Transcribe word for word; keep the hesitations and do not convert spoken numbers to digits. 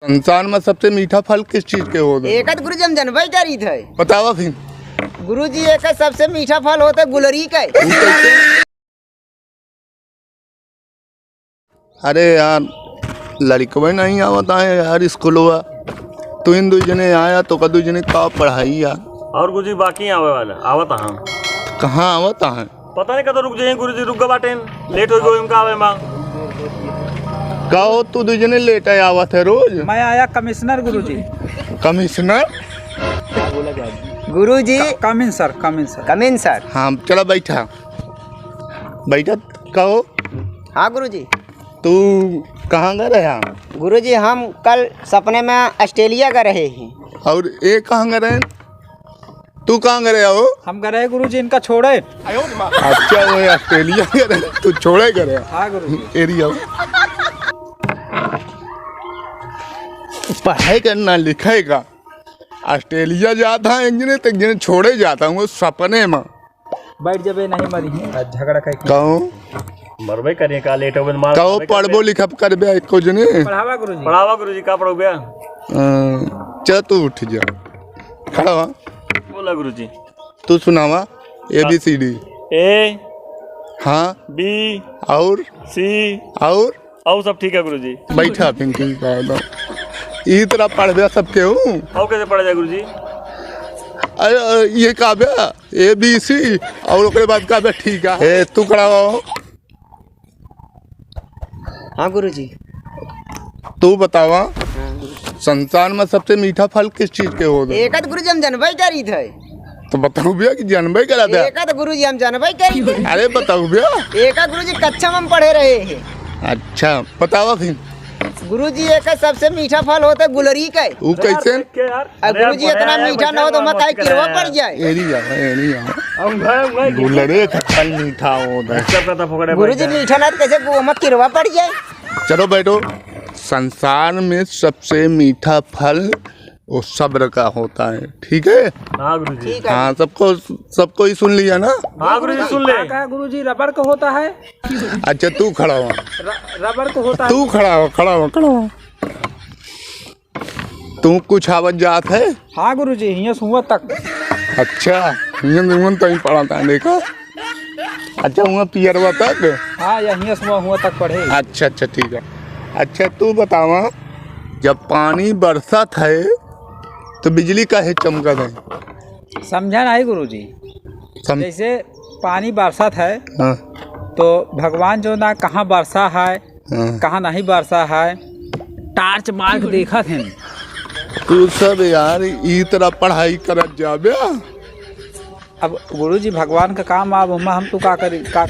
संसार में सबसे मीठा फल किस चीज के होत है? एकत गुरुजी हम जनबइ करीत है। बतावा फिर। गुरुजी, एकत सबसे मीठा फल होत है गुलरी के। ऊ कैसे? अरे यार, लड़कवे नहीं आवत है यार स्कूलवा। तू इन दुइ जने आया तो का दुइ जने का पढ़ाई यार। और गुरुजी बाकी आवे वाला, आवत हैं। कहाँ आवत हैं? पता नहीं कतौ रुक जाइए गुरुजी, रुक गए बाटेन, लेट होइ गए उनका आवे मा। का हो तू दुइ जने लेट आए आवत है रोज? मैं आया कमिश्नर गुरुजी। कमिश्नर? गुरुजी। क-, come in sir, come in sir। Come in sir। हाँ, चला बैठा। बैठा, कहो। हाँ गुरुजी। तू कहाँ गए रहे? गुरुजी, हम कल सपने में ऑस्ट्रेलिया गए रहे ही। और ये कहाँ गए रहे? तू कहाँ गए रहे हो? हम गए रहे गुरुजी, इनका छोड़े। अच्छा, वो ऑस्ट्रेलिया गए रहे, तू छोड़े गए रहे? हाँ गुरुजी। एरिया। पढ़ाई करना, लिखाई का। ऑस्ट्रेलिया जात है एक जने, तो एक जने छोड़े जात है, वो सपने में। बैठ जबे, नहीं मरी है, आज झगड़ा करके। कहूँ? मरबे करिए का, लेट होबे तो मार कहूँ, खाबे पढ़बो करबे। लिखब करबे एको जने? पढ़ावा गुरुजी। पढ़ावा गुरुजी, का पढ़ोगे? अ, चल तू उठ जा, खड़ा हुआ। बोला गुरुजी। तू सुनावा, A B C D। A। हाँ। B। और? C। और? और सब ठीक है गुरुजी। बैठा, फिर ठीक है, तो ई तरह पढ़बे सबके हूँ। और कैसे पढ़ा जाए गुरुजी? अरे, ये का बे? A B C, और ओकरे बाद का बे? ठीक है। ए, तू खड़ा हो। हाँ गुरुजी। तू बतावा, हाँ गुरुजी। संसार में सबसे मीठा फल किस चीज के होत है? एकत गुरुजी हम जनबइ करीत है। तो बताऊ भैया कि जनबइ करत है। एकत गुरुजी हम जनबइ करीत है। अरे बताऊ भैया। एकत गुरुजी कक्षा में हम पढ़े रहे हैं। अच्छा, बतावा फिर। गुरुजी, एकत सबसे मीठा फल होत है गुलरी के। ऊ कैसे? अरे यार, अब अरे यार, गुरुजी, इतना मीठा न हो तो ओमा काहे किरवा पड़ जाए? एरी जा, एरी जा। गुलरे का फल मीठा होत है। गुरुजी, मीठा ना तो कैसे गो-, ओमा किरवा पड़ जाए? चलो बैठो। संसार में सबसे मीठा फल वो सब्र का होता है, ठीक है? हाँ गुरुजी। ठीक है। हाँ, सबको, सबको ही सुन लिया ना? हाँ गुरुजी, सुन ले। का कहा गुरुजी, रबड़ का होता है? अच्छा, तू खड़ा हुआ। र-, रबड़ का होता है। तू खड़ा हुआ, खड़ा हुआ, खड़ा हुआ। तू कुछ आवत जात है? हाँ गुरुजी, हियाँ से हुआँ तक। अच्छा, हियाँ से हुआँ तक पढ़ा था, देखा? अच्छा, हुआँ पियरवा तक? हाँ, या हियाँ से हुआँ, हुआँ तक पढ़े। अच्छा, अच्छा, ठीक है। अच्छा, तू बतावा, जब पानी बरसत है, तो बिजली काहे चमकत है? समझा नहीं गुरुजी। सम- जैसे पानी बरसत है, हाँ। तो भगवान जो ना कहाँ बरसा है, हाँ। कहाँ नहीं बरसा है, टार्च मार के देखत हैं। तू सब यार ई तरह पढ़ाई करत जाबे। अब गुरुजी भगवान का काम, अब हम, हम तो का करी, का